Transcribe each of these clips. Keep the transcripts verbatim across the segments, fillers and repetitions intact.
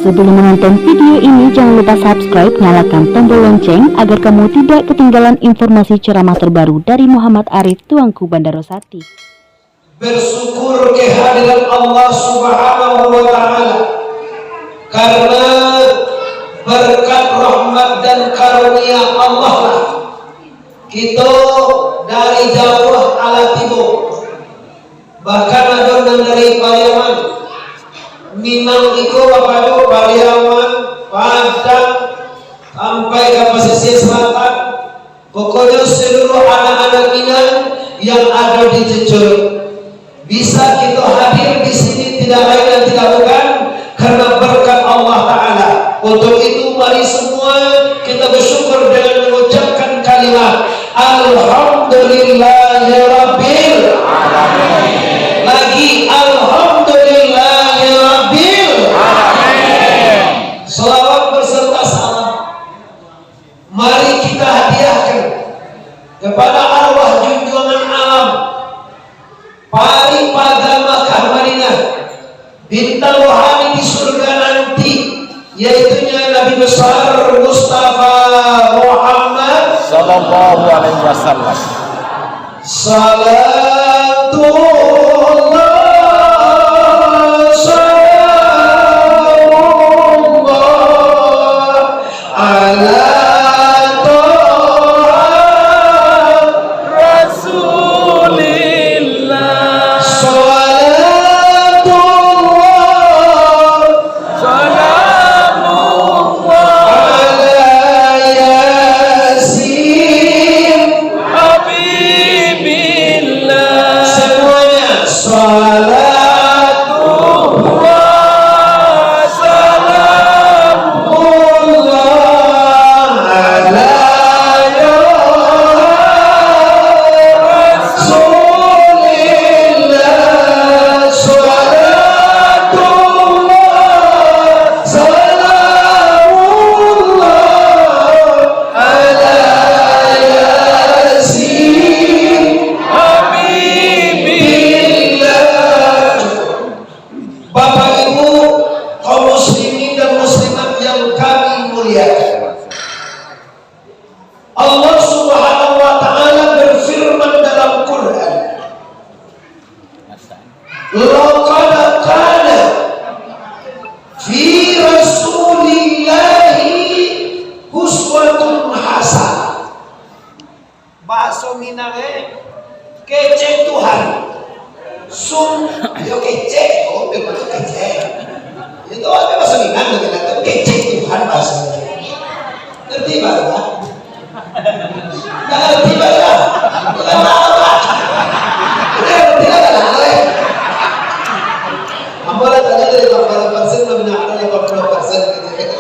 Sebelum menonton video ini, jangan lupa subscribe, nyalakan tombol lonceng agar kamu tidak ketinggalan informasi ceramah terbaru dari Muhammad Arif, Tuanku Bandaro Sati. Bersyukur kehadiran Allah Subhanahu wa Ta'ala, karena berkat rahmat dan karunia Allah lah kito dari jauah alah tibo. Bahkan ado nan dari Pariaman, Minang iko bapajo, Pariaman, Padang, sampai ka pasisia selatan. Pokoknyo seluruh anak-anak Minang yang ado di Cicuruik. Bisa kito hadir di sini tidak lain dan tidak bukan karena berkat Allah Ta'ala. Untuk itu, mari semua kita bersyukur dengan mengucapkan kalimat Alhamdulillahirabbil Alamin. Lagi, Alhamdulillahirabbil Alamin. Salawat beserta salam mari kita hadiahkan kepada arwah junjungan alam, Parik Pagar Makkah Madinah, bintang rohani di surga nanti, yaitunya Nabi Besar Mustafa Muhammad Sallallahu alaihi wasallam. Salatullah, salamullah, ala Toha Rasulillah. Salatullah, salamullah, ala Yasin Habibillah. Semuanya. Salatullah, salamullah, ala Toha Rasulillah. Salatullah, salamullah, ala Yasin Habibillah. Bapak Ibu, kaum muslimin dan muslimat yang kami muliakan, Allah Subhanahu wa Ta'ala berfirman dalam Quran, "Laqad kana fi Rasulillahi uswatun hasanah." Bahaso Minang e, kecek Tuhan. Sung, yo kecek, oh, memang tu kecek. Itu apa bahaso Minang tu, kata kecek Tuhan bahaso. Ngerti, Pak? Nggak ngerti, Pak, ya? Bukan apa-apa. Udah ngerti lah, tenang, weh. Ambo lah tanya dari delapan puluh persen, belum ada delapan puluh persen gitu ya.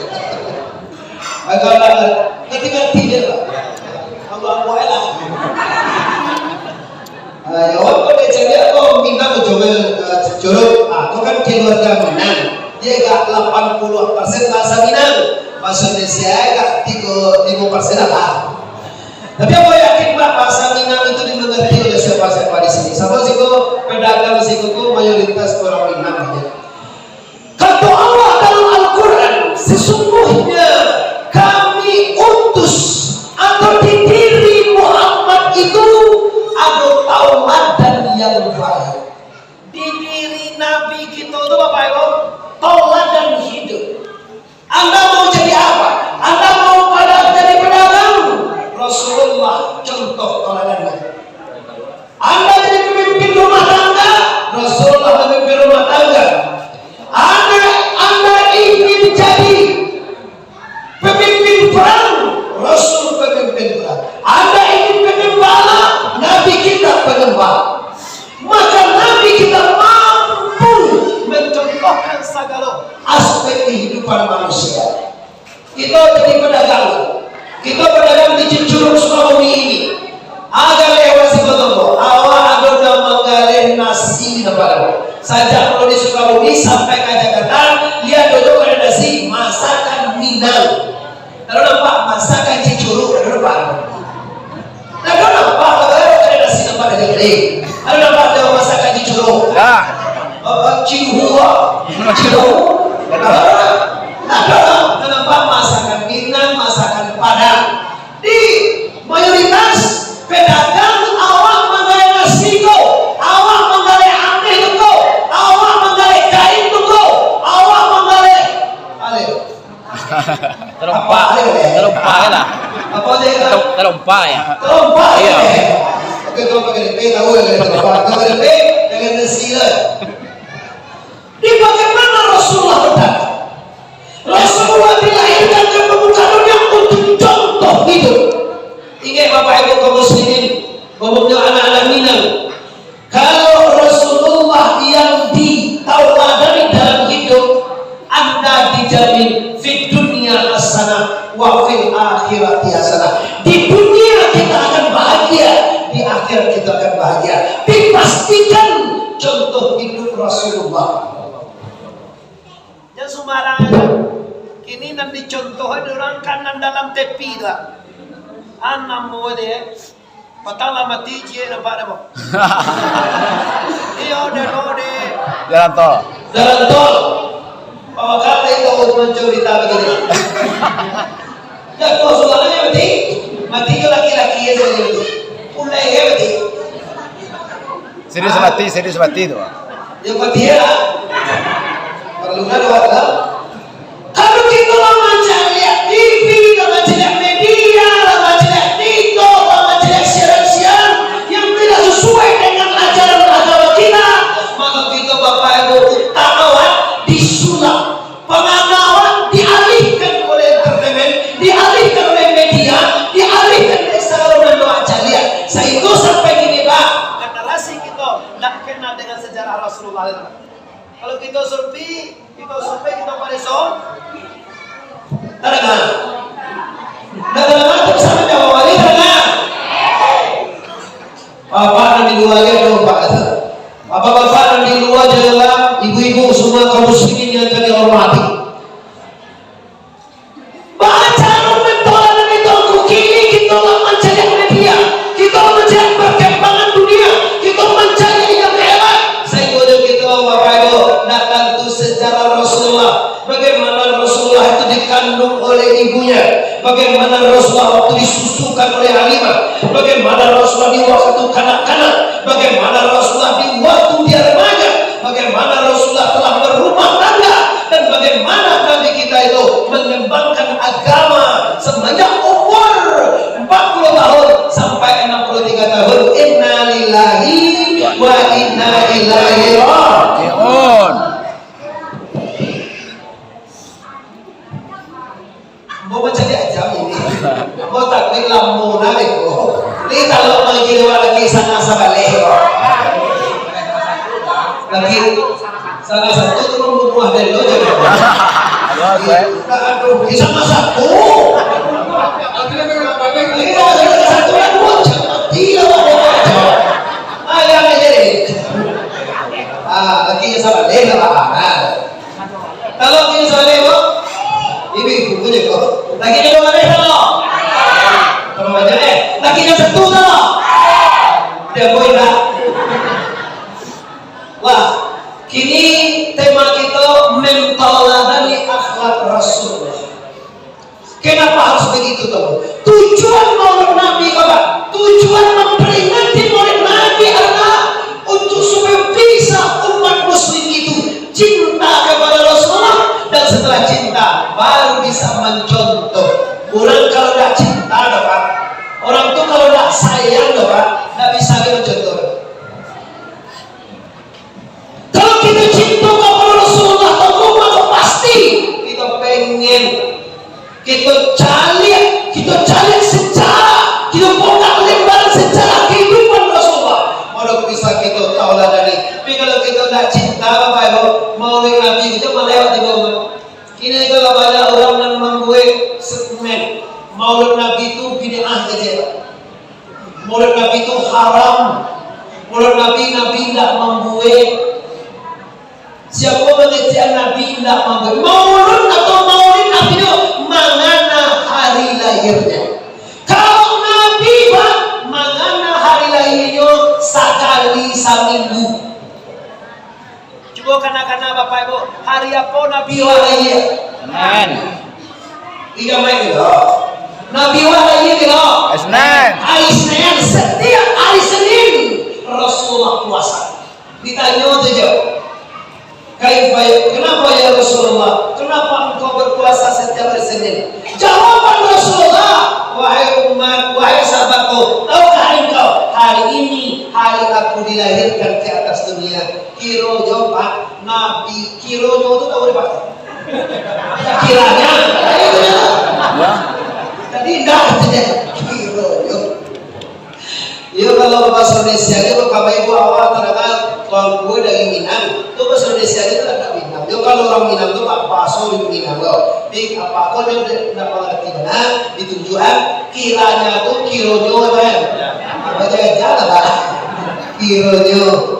Agak banget. Ngerti-ngerti je lah. Ambo-ambo aja lah. Ah, ya, walaupun dia cari apa, Minang mencoba, eh, Cicuruik. Ah, kau kan keluarga Minang. Dia agak delapan puluh persen bahasa Minang. Bahasa Indonesia agak tiga, lima persen lah. Tapi ambo yakin, Pak, bahasa Minang itu dimengerti oleh siapa-siapa di sini. Siapa sih kok pedagang sih kok mayoritas orang Minang aja. Kato Allah dalam Al-Quran, "Sesungguhnya Kami utus atau di diri Muhammad itu ado tauladan yang baik." Di diri Nabi kito tu, Bapak Ibu, tauladan hidup. Anda mau jadi apa? Anda mau pada jadi pedagang? Rasulullah contoh tauladannya. Anda jadi pemimpin rumah tangga? Rasulullah memimpin rumah tangga. Anda, Anda ingin jadi pemimpin perang? Rasul pemimpin perang. Anda ingin pengembala? Nabi kita pengembala. Maka Nabi kita mampu mencontohkan sagalo aspek kehidupan manusia. Kito jadi pedagang. Kito pedagang di Cicuruik Sukabumi ini. Agak lewat si Kotobo, awak ado nan manggaleh nasi di tempat awak. Sajak mulai di Sukabumi sampai ka Jakarta, lihat dulu kada nasi, masakan Minang. Kalau nampak masakan Cicuruik, kada nampak. Kada nampak, kada nasi nampak dari tadi. Kada nampak ada masakan Cicuruik. Dah. Apa Cihuwa? Cihuwa. Kada nampak. Talompa. Talompa lah. Apa dia? Talompa ya. Talompa. Iya. Oke, kalau pakai D P tahu lah, kalau talompa. Kalau D P, jangan nasi lah. Di bagaimana Rasulullah berdakwah? Rasulullah dilahirkan dan membuka dunia untuk contoh hidup. Ingat Bapak Ibu kaum muslimin, umumnya anak-anak Minang, kalau Rasulullah yang ditauladani dalam hidup, anda dijamin fid dunya hasanah wa fil akhirati hasanah. Di dunia kita akan bahagia, di akhirat kita akan bahagia. Dipastikan contoh hidup Rasulullah. Jan sumbarang. Kini nan dicontoh dek urang kan nan dalam T V tu. Anam mo deh. Patang lah mati, ciek nampak dah, Bang. Iyo, dah, no, deh. Jalan tol. Jalan tol. Bawa kata itu untuk mencurita begini. Dah, kau suaranya mati. Mati ke laki-laki ya, saya mati. Pulai ya, mati. Serius mati, serius mati tu. Yang mati ya. Perlu kan, Bang? Kalau kito lah mancaliak T V, lah mancaliak media, lah mancaliak TikTok, lah mancaliak siaran-siaran yang tidak sesuai dengan ajaran agama kita, maka kito, Bapak Ibu, utang awak disulap, pangan awak dialihkan oleh entertainment, dialihkan oleh media, dialihkan dari sagalo nan awak caliak. Sahinggo sampai kini, Pak, generasi kito ndak kenal dengan sejarah Rasulullah. Kalau kito survei, kito survei, kito pareso. Tadanga. Nah, tadanga tu bisa manjawab baliak, tadanga. Bapak nan di lua aja, Pak. Bapak-bapak nan di lua aja, ibu-ibu semua kaum muslimin yang kami hormati. Bacaro mentoladan itu, kini kito lah mancaliak media, kito lah mancaliak perkembangan dunia, kito mancaliak yang hebat. Sahinggo jo kito, Bapak Ibu, nak tantu sejarah Rasulullah, bagaimana Rasulullah itu dikandung oleh ibunya, bagaimana Rasulullah waktu disusukan oleh Halimah, bagaimana Rasulullah di waktu kanak-kanak, bagaimana Rasulullah di waktu dia remaja, bagaimana Rasulullah telah berumah tangga, dan bagaimana Nabi kita itu mengembangkan agama semenjak umur empat puluh tahun sampai enam puluh tiga tahun. Innalillahi wa inna ilaihi raji'un. Ambo mancaliak jam ini. Ambo takuik lamo na beko. Ni kalau manggil urang lagi sana sabaleh ko. Lagi sana satu tu mambunuah delo je. Aduh, sana satu. Ini sana satu yang bocah mati lah. Ayam aja deh. Ah, lagi sabaleh lah. Kalau kini sabaleh ko, ini bukunyo ko. Laki nyo duo baleh ko? Kalau banyak eh, laki nyo satu ko? Dia pun dah. Wah, kini tema kito mentauladani akhlak Rasulullah. Kenapa harus begitu, tahu? Tujuan Maulid Nabi, Bapak, tujuan memperingati Maulid Nabi adalah untuk supaya bisa umat muslim itu cinta kepada Rasulullah, dan setelah cinta, baru bisa mencontoh. Orang kalau tidak cinta, Bapak, orang tu kalau tidak sayang, Bapak, tidak bisa dia mencontoh. Kalau kito cinto kapado Rasulullah, mako pasti kito pengen, kito caliak, kito caliak sejarah, kito bongkak lembaran sejarah kehidupan Rasulullah. Baru bisa kito tauladani. Tapi kalau kito ndak cinta, Bapak Ibu, Maulid Nabi itu malewat di bawah. Kini kalau banyak orang yang membuat segmen Maulid Nabi itu bid'ah saja. Maulid Nabi tu haram. Maulid Nabi, Nabi indak mambuek. Siapo mangecekan Nabi indak mambuek? Maulid atau Maulid Nabi tu mangana hari lahirnya. Kalau Nabi, Pak, mangana hari lahirnya sakali saminggu. Cubo kana-kana, Bapak Ibu, hari apo Nabi wah lahia? Senin. Indak main gitu. Nabi wah lahia gitu. Senin. Hari Senin, setiap hari Senin Rasulullah puasa. Ditanyo tu jo, "Kaifa ya, kenapa ya Rasulullah? Kenapa engkau berpuasa setiap hari Senin?" Jawaban Rasulullah, "Wahai umat, wahai sahabatku, tahukah engkau, hari ini hari aku dilahirkan ke atas dunia?" Kiro jo, Pak, Nabi, kiro jo tu tahu, Pak? Ya, kiranya, ya, itu ya. Jadi, indak, kiro jo. Iyo, kalau bahaso Indonesia nyo, kalau kami ko awak tadanga tuangku dari Minang, tu bahaso Indonesia nyo tu agak Minang. Yo, kalau urang Minang tu, Pak, bahaso di Minang tu. Di apa ko nyo ndak mangarati bana, ditunjuakan, kiranya tu, kironyo, kan? Apa aja lah, Pak. Kironyo.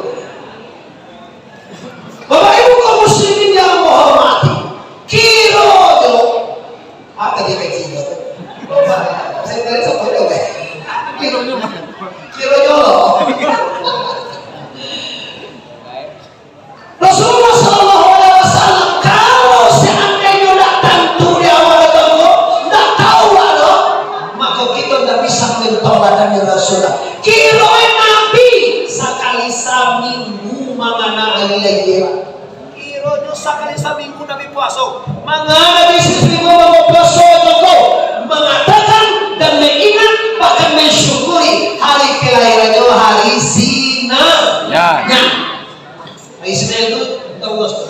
Bapak Ibu kaum muslimin yang Allah hormati, kiro jo, ah, tadi kecil tu. Saya tadi sampai tu, kan? Kiro, kiro jo lo. Rasulullah sallallahu alaihi wasallam, kalau seandainyo ndak tantu di awal agamo, ndak tahu ado, mako kito ndak bisa mentaladani Rasulullah. Kiro Nabi sakali saminggu mangana ari lahia. Kironyo sakali saminggu Nabi puaso. Manga Nabi saminggu mangko puaso tu, mangatakan dan maingat, bahkan mansyukuri hari kelahirannyo hari Sina. Ya. Nya. Hari Sina tu tahu, Bos?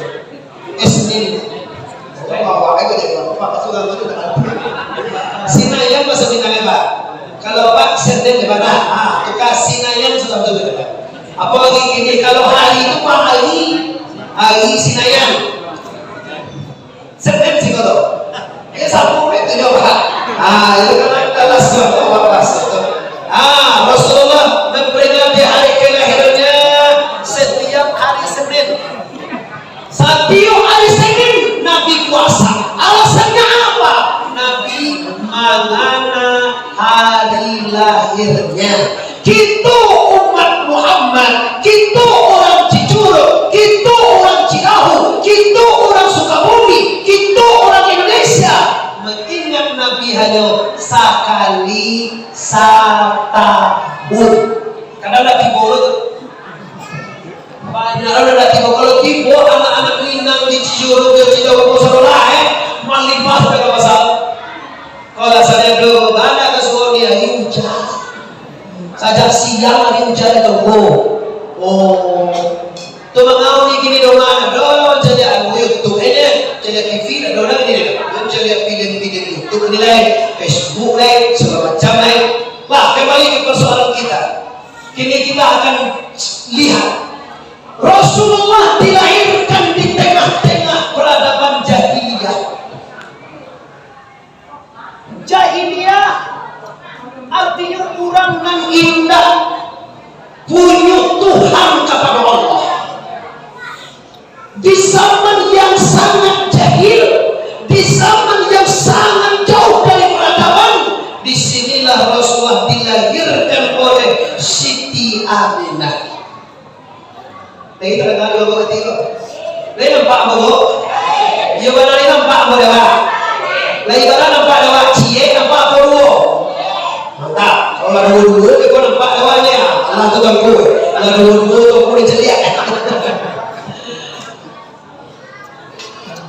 Eh, Senin. Awak, awak, awak, awak, awak, awak, awak. Sinayan bahasa Minang, ya, Pak? Kalau Pak Senin, ya, Pak? Nah, ah, tukar Sinayan sudah betul, ya, Pak? Apalagi kini, kalau hari itu, Pak, hari, hari Sinayan. Senin sih, kalau. Ya, sapu itu juga, Pak. Ah, itu kan adalah suatu apa, Pak? Ah, Rasulullah memperingati hari kelahirannya setiap hari Senin. Satiok ari Senin, Nabi puasa. Alasannyo apa? Nabi mangana hari lahirnya. Kito umat Muhammad, kito urang Cicuruik, kito urang Cidahu, kito urang Sukabumi, kito urang Indonesia, maingat Nabi hanyo sakali satahun. Kadang lah tibo tu. Banyak lah dah tibo. Kalau tibo anak-anak Minang di Cicuruik, di Cidahu, Sarulah, eh, malimpah sudah ka pasar. Kalau sadang doh, bana ka suruah ni, ayo ujan. Sajak siang hari ujan itu, oh. Oh. Tu mangau ni kini doh, mana doh, caliak anu YouTube, eh, caliak T V, dah doh ni. Caliak filem-filem YouTube ni lai, Facebook lai, segala macam lai. Wah, kembali ke persoalan kita. Kini kita akan lihat, Rasulullah dilahirkan di tengah-tengah peradaban jahiliyah. Jahiliyah artinyo urang nan indak punyo Tuhan kapado Allah. Di zaman yang sangat jahil, di zaman yang sangat jauh dari peradaban, di sinilah Rasulullah dilahirkan oleh Siti Aminah. Lai tadanga dulu ko, ati ko? Lai nampak ambo ko? Iyo, bana lai nampak ambo dek awak? Lai bana nampak dek awak? Ciek nampak apo duo? Mantap. Kalau lah duo-duo, beko nampak dek awak ni, ah. Alah tu Tuangku. Alah duo-duo, Tuangku ni caliak.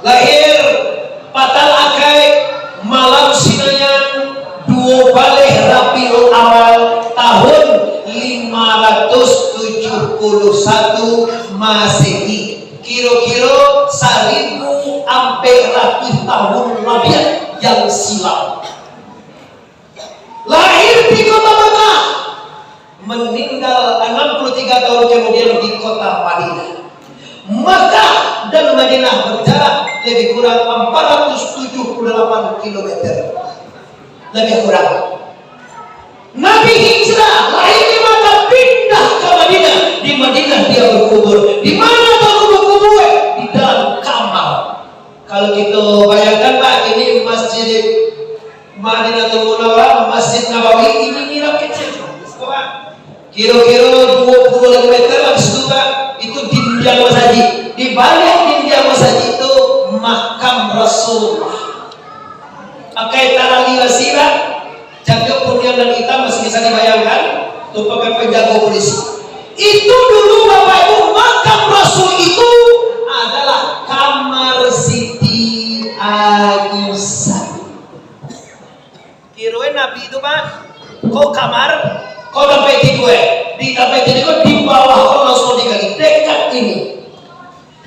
Lahir Patal Akai, malam Sinayan, duo baleh Rabiul Awal, tahun lima ratus tujuh puluh satu Masehi, kiro-kiro saribu ampek ratuih tahun labiah yang silam. Lahir di kota Makkah, meninggal enam puluh tiga tahun kemudian di kota Madinah. Makkah dan Madinah berjarak lebih kurang empat ratus tujuh puluh delapan kilometer. Lebih kurang. Nabi hijrah, lahir di Makkah, pindah ke Madinah. Di Madinah dia berkubur. Di mana Tuangku berkubur? Di dalam kamar. Kalau kita bayangkan, Pak, ini Masjid Madinatul Munawwarah, Masjid Nabawi, ini mirip kecil. Kiro-kiro dua puluh lima meter lah di situ, Pak. Itu dindiang masajid. Di balik dindiang masajid itu makam Rasulullah. Pakai tali basi, Pak. Cambio kuniang dan hitam masih bisa dibayangkan. Tumpukan penjago polisi. Itu dulu, Bapak Ibu, makam Rasul itu adalah kamar Siti Aisyah. Nabi itu, Pak, ko kamar, ko tampek tidur, eh. Di tampek tidur ko di bawah ko Rasulullah digali, dekat ini.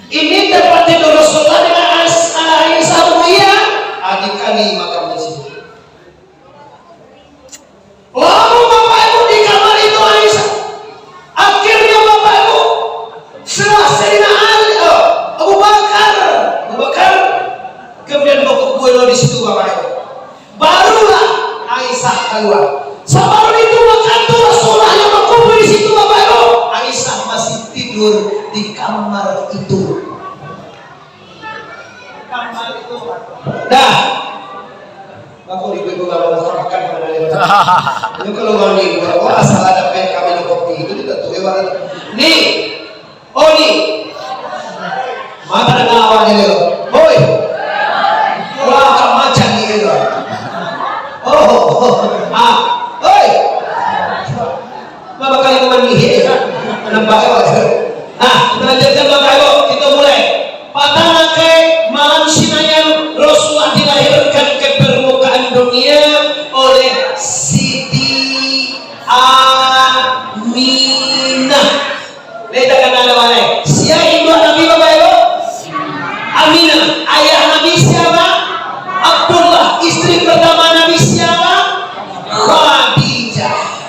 Ini tempat tidur Rasulullah dengan Ais-, Aisyah Ruqayyah, ah, dikali makam di sini. Lamo Bapak Ibu di kamar itu Aisyah. Akhirnya Bapak Ibu, setelah Sayyidina Ali, oh, Abu Bakar, Abu Bakar, kemudian bakubur di situ Bapak Ibu. Barulah Aisyah keluar. Sabalun itu wakatu Rasulullah yang bakubur di situ Bapak Ibu, Aisyah masih tidur di kamar itu. Dah. Aku di pintu kalau makan pada dia. Ini kalau mandi, oh, asal ada pen kami di kopi itu tidak tuh hewan. Nih. Oh, ni. Mata dengar awak ni, Leo. Hoi. Wah, kamacan ni, Leo. Oh, oh, ah. Hoi. Berapa kali kau mandi, he? Nampak awak tu. Ah, kita lanjutkan, Bapak Ibu. Kita mulai. Patang akai malam Sinayan, Rasulullah dilahirkan ke permukaan dunia oleh Siti Aminah. Lai takana lai. Sia induak Nabi, Bapak Ibu? Aminah. Ayah Nabi siapa? Abdullah. Istri pertama Nabi siapa? Khadijah.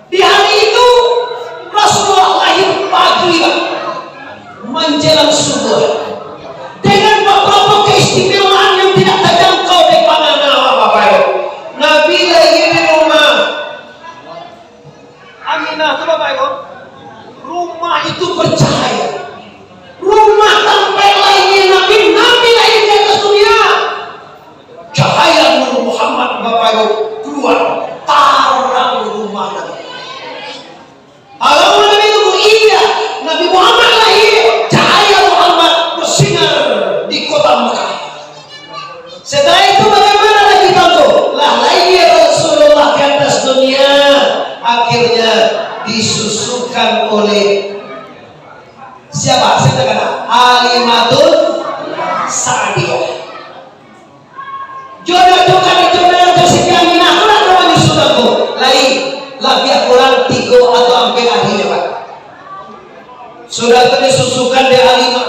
Di hari itu, Rasulullah lahir pagi, Pak. Menjelang subuh. Dengan beberapa keistimewaan yang tidak terjangkau di pandangan awak, Bapak Ibu. Nabi lahir di rumah Aminah tu, Bapak Ibu, rumah itu bercahaya. Rumah tampek lahir Nabi, Nabi lahir di atas dunia. Cahaya Nur Muhammad, Bapak Ibu, keluar, tarang rumah Nabi. Halaman Nabi itu, iya, Nabi Muhammad lahir, cahaya Muhammad bersinar di kota Mekah. Setelah itu bagaimana lagi tahu? Lah lahir Rasulullah ke atas dunia, akhirnya disusukan oleh siapa? Saya tak kenal. Halimatun Sa'diyah. Jodoh tu kan itu, jodoh tu Siti Aminah tu lah kawan disusukan tu. Lai, labiah kurang tigo atau ampek hari je, Pak. Sudah tu disusukan dek Halimah.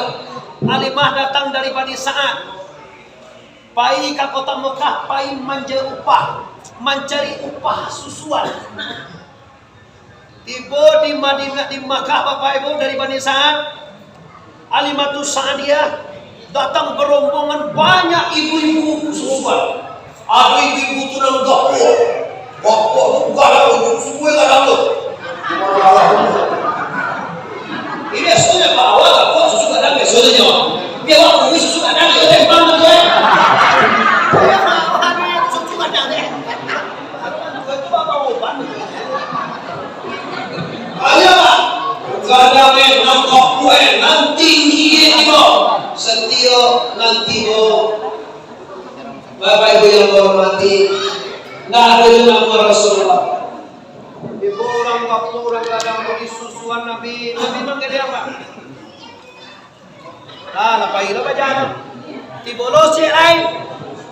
Halimah datang dari Bani Sa'ad. Pai ka kota Mekah, pai manja upah, mancari upah susuan. Tibo di Madinah, di Makkah, Bapak Ibu, dari Bani Sa'ad, Halimatus Sa'diyah, datang berombongan banyak ibu-ibu susuan. Ado ibu-ibu tu nan gapuah. Gapuah tu gadang, ujung sumua gadang tu. Ini biasonyo bawa gapuah susu gadang biasonyo. Biar awak susu gadang, dia tembang tu, eh. Susu gadang, eh. Ayo, Pak. Gadang nan kokoh, nan tinggi, iyo. Satio nan tibo. Bapak Ibu yang kuhormati, ndak ado jo namo Rasulullah. Tibo urang waktu urang gadang tu disusuan Nabi, Nabi manggil apa? Nah, lah pai lo bajalan. Tibo lo ciek lain.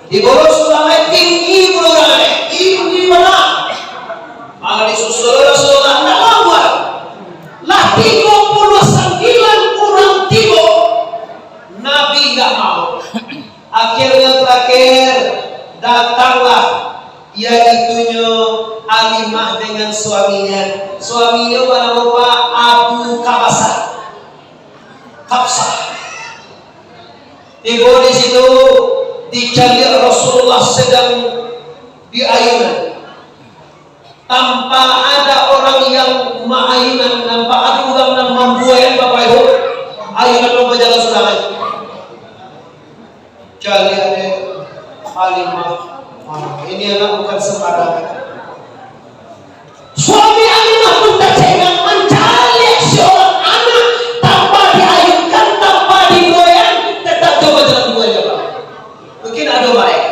Tibo lo surang lain, tinggi pulo urang lain. Tinggi bana. Malah disusul Rasulullah, ndak mau buat. Lah tigo puluah sambilan urang tibo, Nabi ndak mau. Akhirnya terakhir, datanglah yaitunyo Halimah dengan suaminya. Suaminyo banamo Abu Kabasah. Kabsah. Tibo di situ, dicaliak Rasulullah sedang di ayunan. Tanpa ada orang yang maayunan, tanpa ada urang nan mambuek, Bapak Ibu, ayunan tu bajalan surang. Caliak dek Halimah. Ah, ini anak bukan sembarangan. Suami Halimah pun tercengang, mancaliak seorang anak tanpa diayunkan, tanpa digoyang, tetap coba jalan dua aja, Pak. Mungkin ada baik.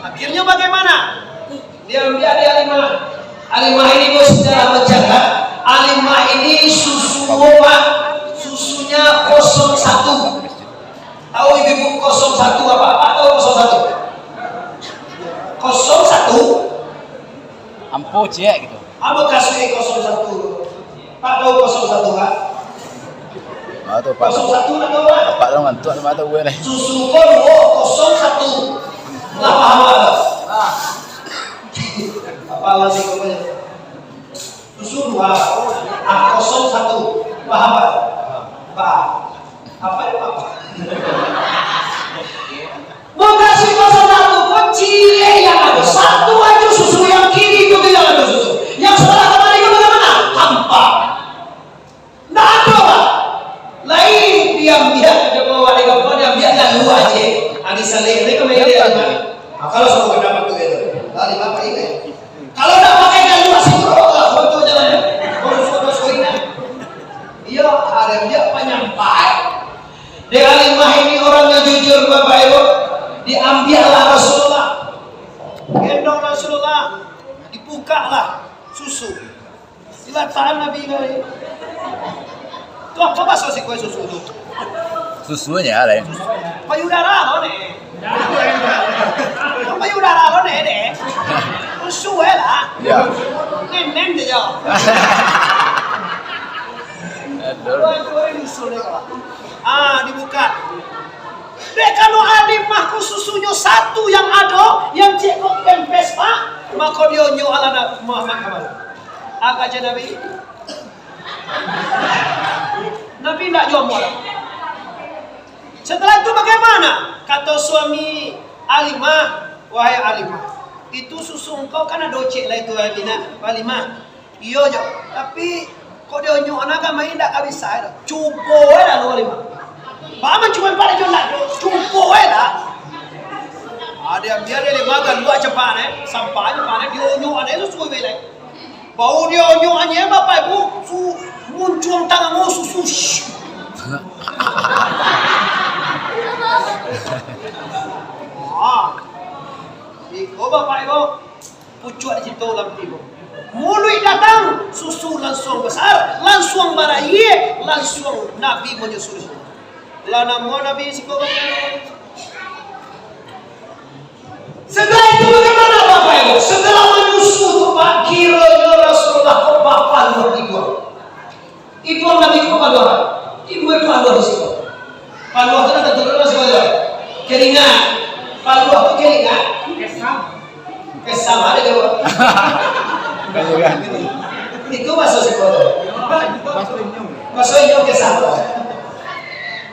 Akhirnya bagaimana? Diambiak dek Halimah. Halimah ini, Bos, sejarah mencatat, Halimah ini susu, Pak, susunya kosong satu. Tahu ibu-ibu kosong satu apa? Apa tahu kosong satu? Oh, ciek gitu. Apo kasih kosong satu? Pak tahu kosong satu, Pak? Ah, tu, Pak. Kosong satu nak tahu, Pak? Pak tahu ngantuk, Pak tahu gue deh. Susu ko duo kosong satu. Lah paham, Pak? Apa lagi pokoknya? Susu dua, ah, kosong satu. Paham, Pak? Paham. Apa itu, Pak? Mukasuik kosong satu, kuncinya yang ada satu aja susu yang kiri itu yang ada susu. Yang sebelah kanan itu bagaimana? Hampa. Ndak ada, Pak. Lain diambiak, ada bawa di kampung, diambiak lalu aja. Adi saleh, mereka main dia. Ah, kalau sama pendapat tu, ya. Tadi Bapak ini. Kalau ndak pakai kayu asing, bro, lah, foto jalan. Foto, foto soina. Iyo, ada dia penyampai. Dek Halimah ini orang yang jujur, Bapak Ibu. Diambiaklah Rasulullah. Gendong Rasulullah. Dibukalah susu. Dilataan Nabi kali. Tu apa bahasa si kue susu tu? Susunya lain. Payudara lo ne. Payudara lo ne deh. Susu lah. Ya. Nenen je yo. Aduh. Ah, dibuka. Dek kano Halimah ko susunyo satu yang ado, yang ciek ko pempes, Pak. Mako dionyok alah Muhammad kamari. Agak je Nabi. Nabi ndak juo mualah. Setelah itu bagaimana? Kato suami Halimah, "Wahai Halimah, itu susu engkau kan ado ciek lah itu, Halimah. Halimah, iyo jo, tapi kok dionyok anak kan main ndak ka bisa doh. Cubo lah lo, Halimah." Paman cuma pada jo ndak, cubo lah. Ada yang biar dia makan dua cepat eh, sampah cepat eh, dionyok anak itu suwe lah. Bau dia onyok anyia, Bapak Ibu, su-, muncuang tangan, oh, susu. Shh. Ah. Iko, Bapak Ibu, pucuak di situ lampi, Bu. Muluik datang, susu lansuang basar, lansuang baraia, lansuang Nabi manyusu. Lah namo Nabi siko, Bapak Ibu? Setelah itu bagaimana, Bapak Ibu? Setelah manyusu tu, Pak, kironyo Rasulullah ko bapaluah dibuang. Ibuang Nabi ko paluah. Ibuang paluah di situ. Paluah tu kan tentu dulu masih paluah. Keringat. Paluah tu keringat. Kesam ada jawab. Itu bahasa sekolah. Bahasa Indonesia kesam.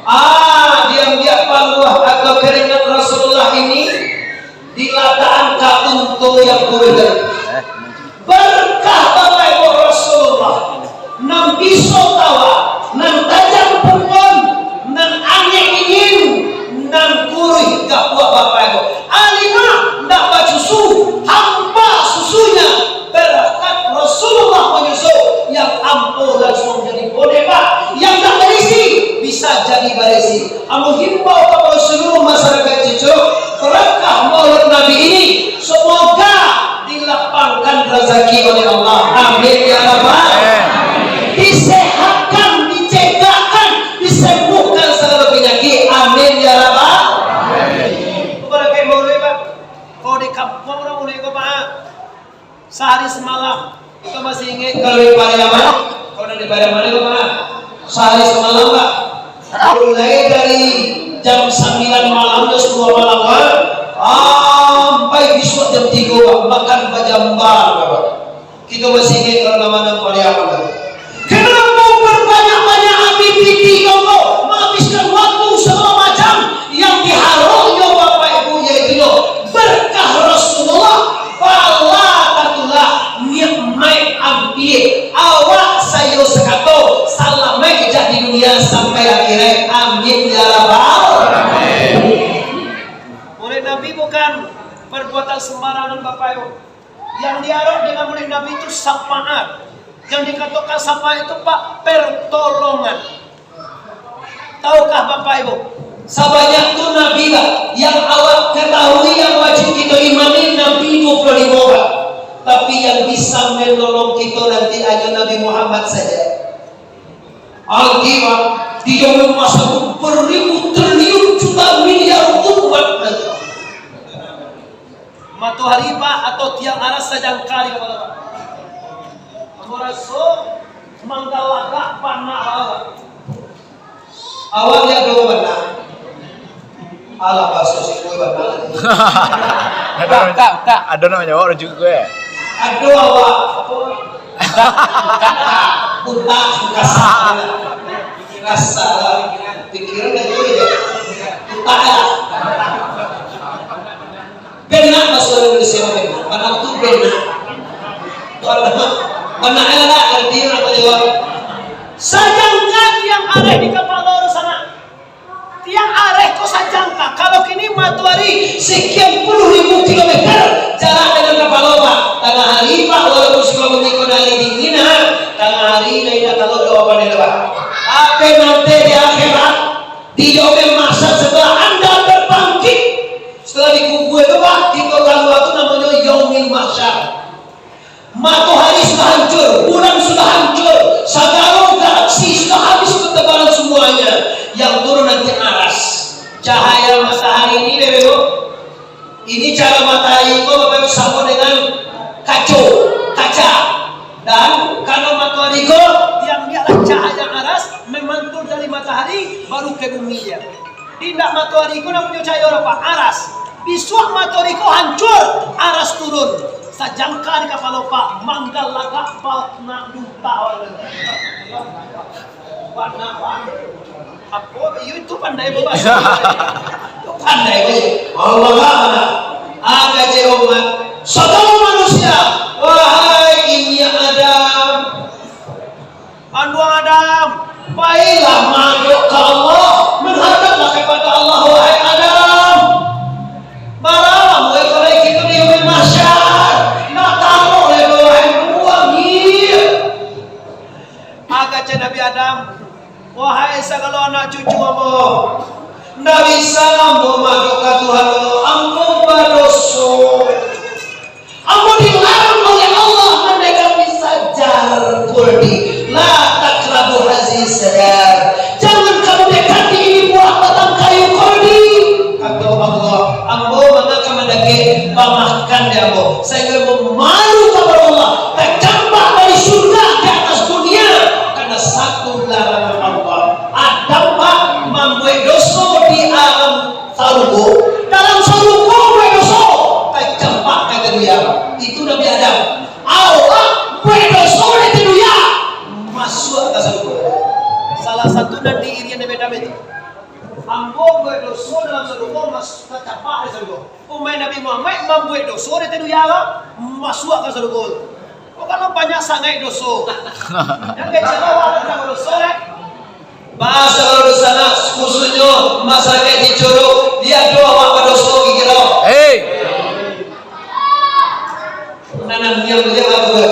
Ah, diambiak paluah atau keringat Rasulullah ini dilatakan ka unto yang kuruih tadi. Berkah Bapak Ibu Rasulullah, nan biso tawa, nan tajam pungkuan, nan angek dingin, nan kuruih gapuak Bapak Ibu. Halimah ndak basusu, hampa susunya. Berkat Rasulullah manyusu, yang ampo lansuang jadi boneka, yang tak berisi bisa jadi barisi. Ambo himbau kepada seluruh masyarakat Ciceruk, berkah Maulid Nabi ini, semoga dilapangkan rezeki oleh Allah. Amin ya Rabbal. Disehatkan, dicegakkan, disembuhkan segala penyakit. Amin ya Rabbal. Bukan lagi Maulid, Pak. Kalau di kampung orang Maulid, Pak. Sahari samalam. Kito masih ingek kalau di Pariaman? Kalau di Pariaman itu mah, sahari samalam, Pak. Mulai dari jam sambilan malam, jam sapuluah malam, Pak, sampai bisuak jam tigo, Pak, makan bajambar, Pak. Kito masih ingek kalau nama-nama Pariaman, Pak. Kenapa berbanyak-banyak habib piti kau, kau menghabiskan waktu segala macam yang diharoknyo Bapak Ibu, yaitu berkah Rasulullah, fala taqtuluhu, nikmaik ambiak, awak sayo sakato salamaik jak di dunia sampai akhirat. Amin ya rabbal. Maulid Nabi bukan perbuatan sembarangan, Bapak Ibu. Yang diharap dengan Maulid Nabi itu syafaat. Yang dikatakan syafaat itu, Pak, pertolongan. Tahukah Bapak Ibu, sabanyak tu Nabi lah yang awak ketahui, yang wajib kito imani, Nabi dua puluh lima orang. Tapi yang bisa menolong kito nanti hanya Nabi Muhammad saja. Alkitab di zaman masa tu beribu triliun juta miliar umat nanti. Matohari, Pak, atau tiang aras sajangka di kapalo, Pak. Raso manggalagak bana awak. Awak ni ado bana. Alah, baso siko bana. Ado, ado nak manjawab, ado juo, eh. Ado awak, apo? Utak, rasa. Rasa lah. Pikiran dah juo je. Utak lah. Benak, baso Indonesia benak. Benak tu benak. Benak, benak lah, kalau dia nak jawab. Sajangka tiang areh di kapalo tu sanak. Tiang areh ko sajangka. Kalau kini matoari sekian puluh ribu kilometer jarak dengan kapalo, Pak. Tangah hari, Pak, walaupun Sukabumi ko dari dingin, ha. Tangah hari, dari dah kalau doa pandai, Pak. Ape nanti di akhirat, di yaumil mahsyar, setelah Anda terbangkit, setelah dikubua tu, Pak, kito kalua tu namonyo yaumil mahsyar. Matohari sudah hancur, bulan sudah hancur, sagalo galaksi sudah habis ketebalan semuanya. Yang turun nanti aras. Cahaya matahari ini, Bapak Ibu, ini cahaya matahari ko, Bapak Ibu, samo dengan kaco, kaca. Dan kalau matohari ko, diambiaklah cahaya aras, memantul dari matahari, baru ke bumi dia. Indak matoari ko nan punyo cahayo, Pak, aras. Bisuak matoari ko hancur, aras turun. Sajangka di kapalo, Pak, manggalagak bana duta. Bana, Pak. Apo? Iyo, itu pandai babaso. Itu pandai bae. Allah, Allah. Agak je umat. Saudara manusia, wahai ini Adam. Anduang Adam, pailah madok ka Allah, menghadaplah kepada Allah, wahai Adam. Baralah mulai kito di yaumil mahsyar, nak taruh lai, wahai Nuh, angin. Agak cek Nabi Adam, wahai sagalo anak cucu ambo, ndak bisa ambo madok ka Tuhan, ambo badoso. Ambo dilarang oleh Allah mandekati sajar khuldi. La taqrabu hazihi sajar. Jangan kamu dekati ini buah batang kayu khuldi. Kato Allah, ambo manga ka mandakek, bamakan dek ambo. Sahinggo ambo malu kapado Allah, tacampak dari surga ka ateh dunia, karena satu larangan Allah. Adam, Pak, mambuek doso di alam sarugo, dalam sarugo buek doso, tacampak ka dunia. Itu Nabi Adam. Awak buek doso di dunia, masuak ka sarugo. Salah satu nan diirian Nabi Adam itu. Ambo buek doso dalam sarugo, mas-, tacampak di sarugo. Umaik Nabi Muhammad mambuek doso di dunia, masuak ka sarugo. Kok kalau banyak sangaik doso. Yang kecil awak ado doso, eh? Bahasa kalau doso nak, khususnyo masyarakat di Curug, lihat doa awak badoso gigi lo. Hei. Nah, nah, diam, diam, aku dah.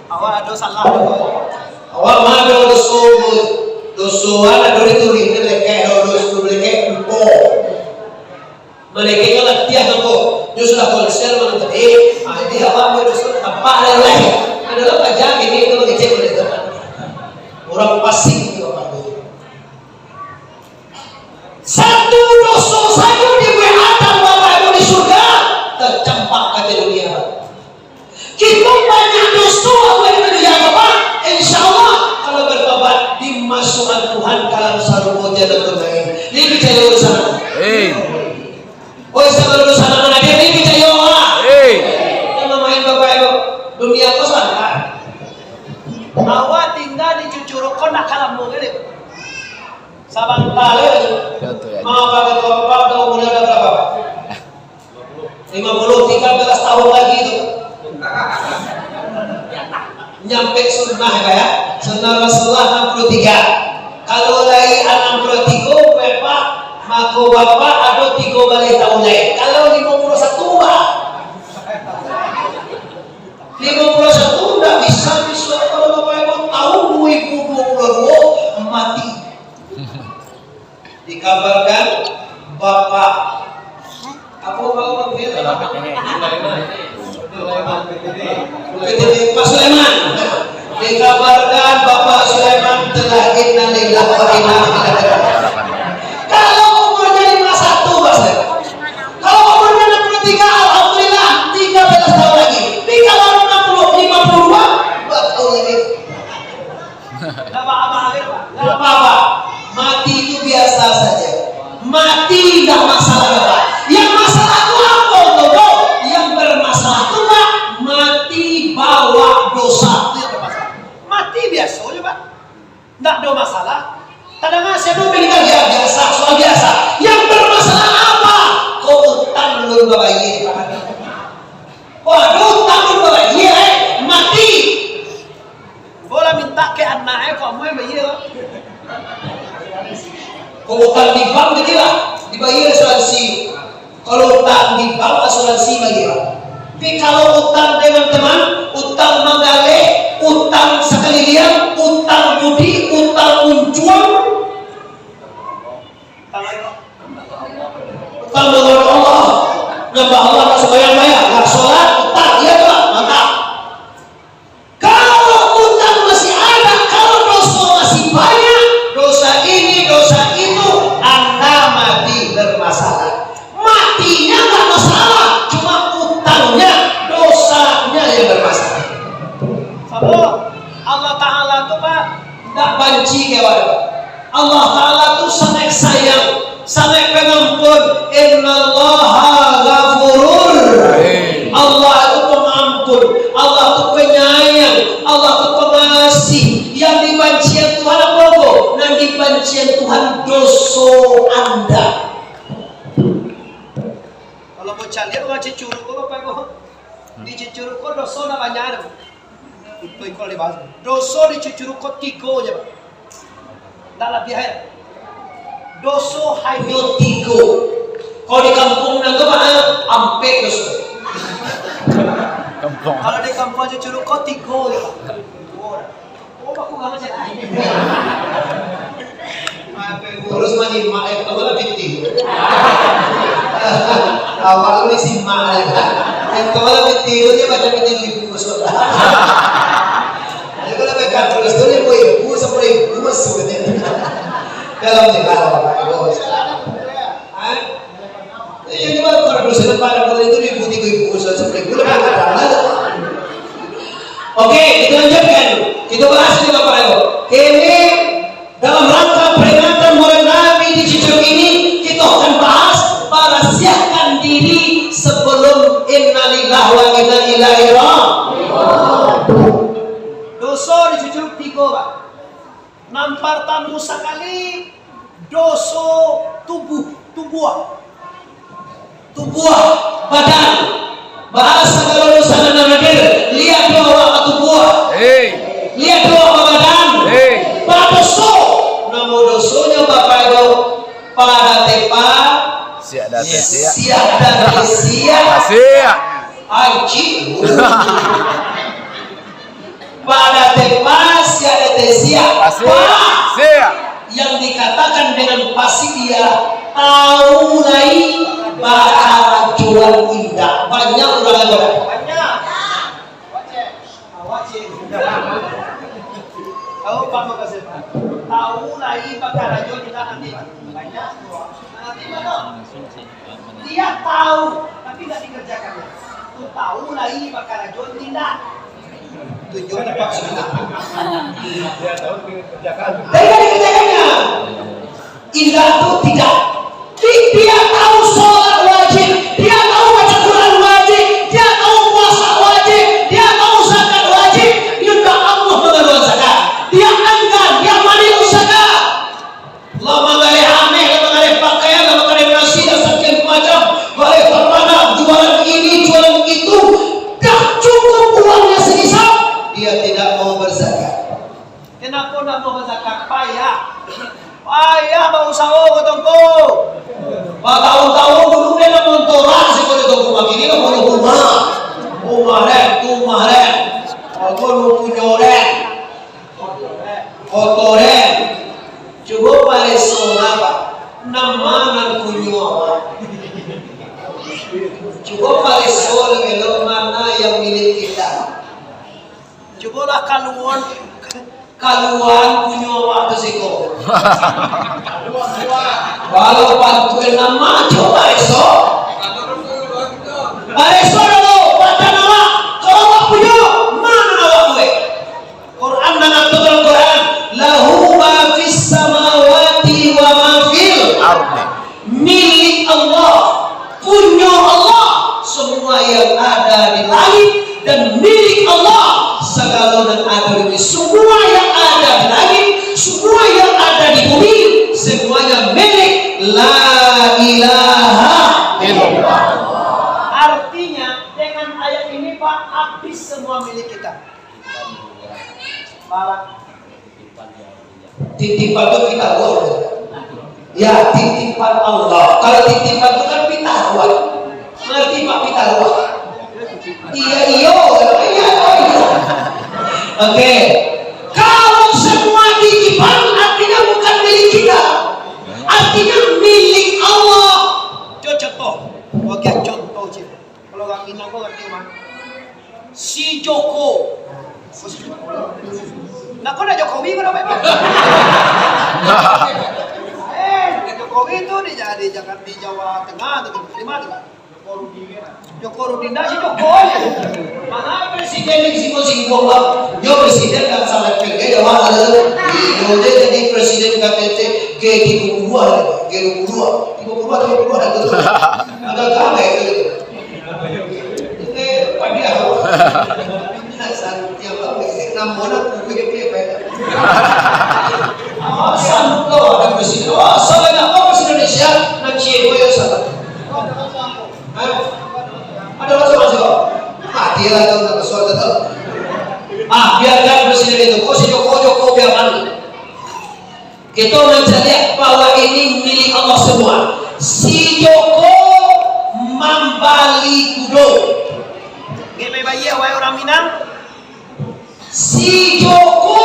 Awak ado salah. Awak mah ado doso, doso, ado di turi, lekek, doso, lekek, lupo. Malaikat nyo latiah mangko, nyo sudah konser malam tadi, ah, di awak ambil doso, tampak lai lai. Adalah paja kini itu mangecek malaikat. Urang pasik itu, Bapak Ibu. Satu doso sajo dibuek Adam, Bapak Ibu, di surga, tacampak ka dunia. Kito banyak doso, Bapak Ibu, di dunia, Bapak. Insya Allah, kalau bertobat, dimasukkan Tuhan ka dalam sarugo Jannatul Naim. Ini bicara urusan. Hei. Oi, saudara-saudara, dia ni picayo lah. Hei. Jangan main Bapak Ibu. Dunia ko santai. Awak tinggal di Cucuruk ko nak ka lamo kali. Sabanta lagi. Contoh ya. Mau pakai kelopak, dah umurnya dah berapa, Pak? Lima puluh, tiga belas tahun lagi tu. Nyampe sunnah, ya, Pak, ya. Sunnah Rasulullah enam puluh tiga. Kalau lai anam puluah tigo, Bapak, mako Bapak ado tigo baleh taun lai. Kalau limo puluah satu, Pak. Limo puluah satu ndak bisa disuruh kalau Bapak Ibu taun dua ribu dua puluh dua mati. Dikabarkan Bapak, apa, Pak Sulaiman. Dikabarkan Bapak Sulaiman telah, innalillahi wa inna ilaihi raji'un. Kalau umurnya lima satu, Pak Sulaiman. Kalau umurnya enam puluh tiga, alhamdulillah, tiga belas tahun lagi. Dikabarkan enam puluh, lima puluh dua, biasa saja. Mati ndak masalah, Bapak. Yang masalah tu apo tu, Bro? Yang bermasalah tu, Pak, mati bawa dosa. Itu yang bermasalah. Mati biaso je, Pak. Ndak ado masalah. Tadanga sia tu meninggal, ya, biasa, soal biasa. Yang bermasalah apa? Kok utang belum babayia, Pak? Kok ado utang belum babayia, eh? Mati. Bolah minta ka anak, eh, kok amuah bayia, Pak? Kok utang di bank, jadi lah, dibayia asuransi. Kalau utang di bank, asuransi bagi, Pak. Tapi kalau utang dengan teman, utang manggaleh, utang sakaliliang, utang budi, utang uncuang, utang manggaleh Allah, nambah Allah, nak sumbayang bayar, nak sholat, utang, iya tu, Pak, mantap. Kalau utang masih ada, kalau doso masih banyak, dosa ini, dosa itu, anda mati bermasalah. Matinya nggak masalah, cuma utangnya, dosanya yang bermasalah. Sabab Allah Ta'ala tu, Pak, ndak banci ka awak. Allah Ta'ala tu sangat sayang, sangat pengampun. Innallaha ghafurur. Amin. Allah tu pengampun, Allah tu penyayang, Allah tu pengasih. Yang dibancian Tuhan apa ko? Yang dibancian Tuhan doso anda. Kalau mau caliak urang Cicuruik ko, Bapak Ibu. Di Cicuruik ko doso ndak banyak tu. Itu iko dibahas. Doso di Cicuruik ko tigo je, Pak. Ndak labiah, eh. Doso hanyo tigo. Kalau di kampuang nan tu, Pak, eh, ampek doso. Kampuang. Kalau di kampuang Cicuruik ko tigo je, Pak. Oh, baku banget, cek. Urus manyimak, eh, kepala pitih. Awak tu disimak, eh. Yang kepala pitih tu dia baca pitih ibu, saudara. Jadi kalau mereka terus tu, ibu, ibu, sampai ibu masuk, katanya. Dalam jalan, Bapak Ibu. Hah? Eh, yang di mana produsen pada bulan itu ribu, tiga ribu, seratus ribu, lebih kurang lah. Oke, kita lanjutkan. Kita bahas ini, Bapak Ibu. Kini, dalam rangka peringatan Maulid Nabi di Cicuruik ini, kita akan bahas merahasiakan diri sebelum innalillahi wa inna ilaihi raji'un. Doso di Cicuruik tigo, Pak. Nan partamo sakali, doso tubuah, tubuah. Tubuah, badan. Bahasa kalau dosa nan hadir, liek tu awak batubuah. Hei. Liek tu awak babadan. Hei. Badoso. Namo dosonyo, Bapak Ibu? Pada tepa. Siak date siak. Siak date siak. Siak. Anjing. Pada tepa siak date siak. Siak. Siak. Yang dikatakan dengan pasik dia, tahu lai bakarajo indak. Banyak urang yang banyak. Banyak. Tahu, Pak, makasih, Pak. Tahu lai bakarajo indak nanti. Banyak. Nanti, Pak. Dia tahu, tapi nggak dikerjakannya. Tu tahu lai bakarajo indak. Tujuan apa maksudnya? Dia tahu, tapi nggak dikerjakan. Tapi nggak dikerjakannya. Indak tu tidak. Di-, dia tahu sholat wajib, dia tahu baca Quran wajib, dia tahu puasa wajib, dia tahu zakat wajib, dia tak Allah mengeluarkan zakat. Dia enggan, dia mani usaha. Lah manggaleh ameh, lah manggaleh pakaian, lah manggaleh nasi, dan sakian macam. Galeh tanah, jualan ini, jualan itu. Dah cukup uangnya sehisap, dia tidak mau berzakat. Kenapa ndak mau bazakat? Payah. Payah bausaho, kato Ngku. Batahun-tahun dulu dia ndak montoran, siko di toko makini, ndak punyo rumah. Rumah den, rumah den. Aku lu punyo den. Koto den. Cubo pareso lah, Pak. Nan ma nan punyo awak. Cubo pareso elok-elok mana yang milik kita. Cubolah kaluan, kaluan punyo awak tu siko. Walau bantuan nan ma, cubo pareso. Pareso dulu, badan awak. Kalau awak punyo, ma nan awak buek? Quran mangatokan Quran, "Lahu ma fis samawati wa ma yang ada di langit dan milik Allah sagalo nan ado di bumi. Semua yang ada di langit, semua yang ada di bumi, semuanya milik La ilaha illallah. Artinya, dengan ayat ini, Pak, habis semua milik kita. Barang. Titipan tu pitaruah. Ya, titipan Allah. Kalau titipan tu kan pitaruah. Ngerti, Pak, pitaruah? Iya, iyo. Iya, iyo. Oke. Kalau semua titipan, artinya bukan milik kita. Artinya milik Allah. Contoh. Oke, contoh je. Kalau urang Minang ko ngerti mah. Si Joko. Nah, ko nak Jokowi ko namo, Pak? Eh, Jokowi tu di Ja-, di Jakarta, di Jawa Tengah tu, di mana tu? Joko Rudin, dah si Joko aja. Mana presiden di singgung-singgung, Bang? Yo, presiden kan salah kerja, Jawa ada. Iyo, dia jadi presiden K T T, G tiga puluh dua, G dua puluh dua, tiga puluh dua, tiga puluh dua, ada tu. Agak-agak itu. Ini padiah. Ini nak santiang, Bang. Ini nama nak kuku dia, dia, dia. Asal kau ada presiden. Oh, salah nak apa presiden Indonesia? Nak cie, kau yang salah. Hah? Ada masuk-masuk? Matilah kau nak masuk, tak tahu. Ah, biarkan presiden itu. Kau si Joko, Joko biarkan. Kita mencari bahwa ini milik Allah semua. Si Joko mambali kudo. Nggak baik-baik, wahai orang Minang. Si Joko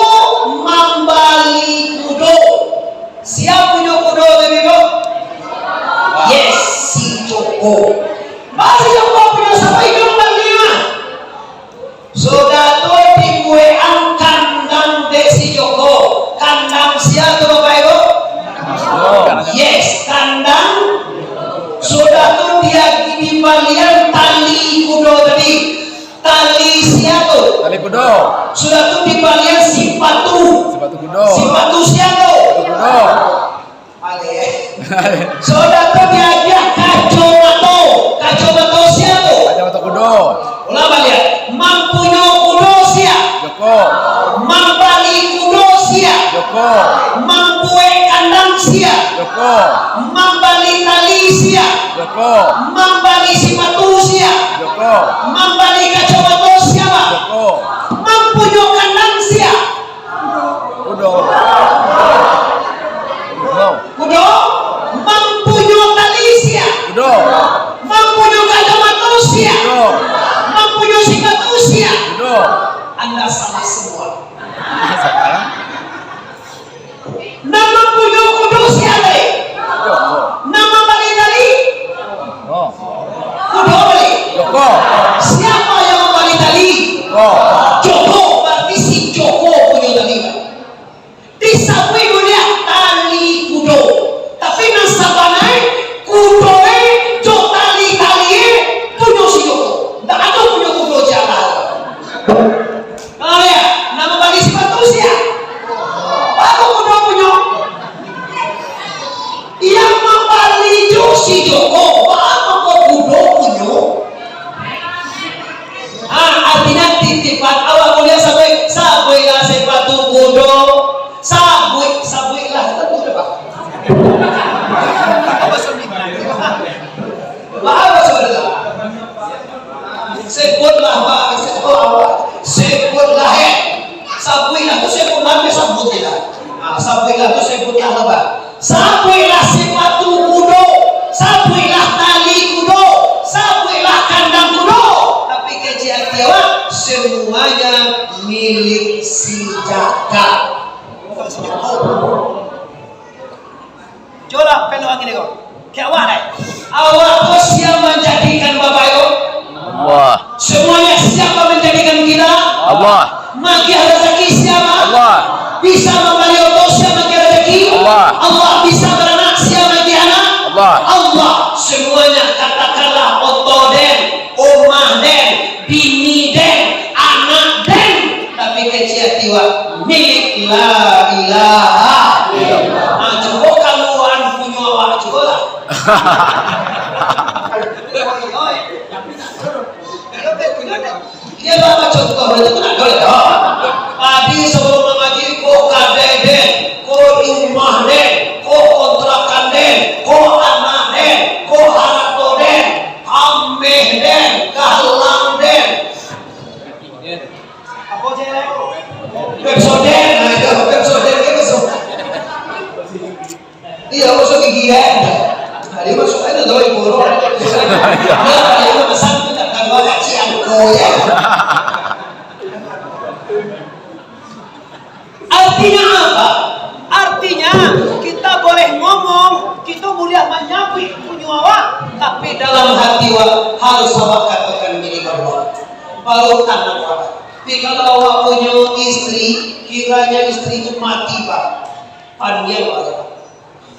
mambali kudo. Sia punyo kudo tu, Bimo? Yes, si Joko. Bali Joko punyo sapa? Inyo mambali mah. Sudah tu dibuekan kandang dek si Joko. Kandang sia tu, Bapak Ibu? Yes, kandang. Sudah tu dia dibalian tali kudo tadi. Tali sia tu? Tali kudo. Sudah tu dibalian sipatu. Sipatu kudo. Sipatu sia tu? Sipatu kudo. Aleh. Sudah tu diagiah kacomato. Kacomato sia tu? Kacomato kudo. Ulang baliak. Mampunyo kudo sia? Joko. Mambali kudo sia? Joko. Mambuek kandang sia? Joko. Mambali tali sia? Joko. Mambali sipatu sia? Joko. Mambali kacomato sia, Pak? Joko. Mampunyo kandang sia? Kudo. Kudo. Kudo. Mampunyo tali sia? Kudo. Mampunyo kacomato sia? Kudo. Mampunyo sipatu sia? Kudo. Anda salah semua. Salah. Nan mampunyo kudo sia tadi? Joko. Nan mambali tali? Oh. Kudo bali? Joko. Siapa yang mambali tali? Joko. Joko, berarti si Joko punyo tali. Disabuik dunia tali kudo. Tapi nan sabananyo kudo e jo tali-tali e punyo si Joko. Ndak ado punyo kudo jalan. Kalau ya, nan mambali sipatu sia? Baru kudo punyo. Yang mambali jo si Joko, baa mangko kudo punyo? Ah, artinya titipan awak mulia sabuik, sabuiklah sipatu kudo. Sabuik, sabuiklah, tentu dah, Pak. Bahasa Minang. Bahasa Minang. Sebutlah, Pak. Sebut apa? Sebutlah, eh. Sabuiklah tu sebutlah, eh, sabut je lah. Ah, sabuiklah tu sebutlah, Pak. Sabuiklah sipatu kudo, sabuiklah tali kudo, sabuiklah kandang kudo. Tapi kecek ati awak, semuanya milik si Jaka. Bukan si Joko. Cobalah, penuh angin ko. Kayak awak dai. Awak ko sia manjadikan babayo? Allah. Semuanya siapa menjadikan kita? Allah. Magiah rezeki siapa? Allah. Bisa mambali oto sia magiah rezeki? Allah. Allah. Bisa baranak sia magiah anak? Allah. Allah. Semuanya katakanlah oto den, umah den, bini den, anak den. Tapi kecek ati awak milik La ilaha illallah. Ah, cubo kaluan punyo awak, cubolah. Oi, oi. Nah, dia masuk aja tahu ibu orang. Dia pesan kita kan banyak si angko ya. Artinya apa? Artinya, kita boleh ngomong, kita boleh manyabuik punyo awak, tapi dalam hati awak harus awak katakan milik Allah. Baru tanang awak. Tapi kalau awak punyo istri, kiranya istri itu mati, Pak. Pandiang awak.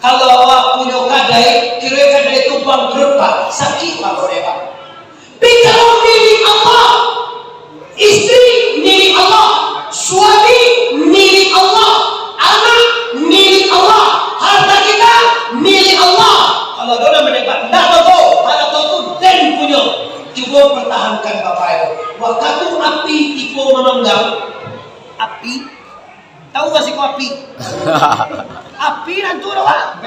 Kalau awak punyo kadai, kiro kadai tu bangkrut, Pak. Sakik, Pak, kalau dek, Pak. Tapi kalau milik Allah, istri milik Allah, suami milik Allah, anak milik Allah, harta kita milik Allah. Kalau ada orang mendebat, ndak betul, harta tu den punyo. Cubo pertahankan, Bapak Ibu. Wakatu api tibo mamanggang, api Tahu gak siko api? Api nan tu doh, Pak.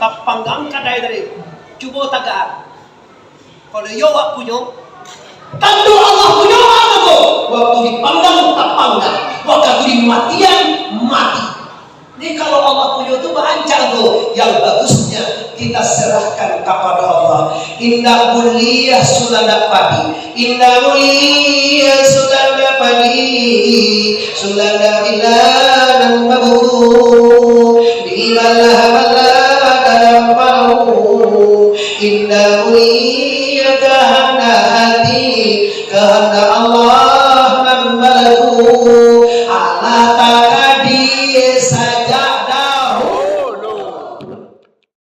Tapanggang kadai tadi. Cubo tagak. Kalau iyo awak punyo, tantu Allah punyo awak tu. Waktu dipanggang, tapanggang. Waktu dimatian, mati. Jadi kalau Allah punyo tu barancang tu, yang bagusnya kita serahkan kepada Allah. Indak buliah sulanda padi. Indak buliah sulanda padi. Sulanda bila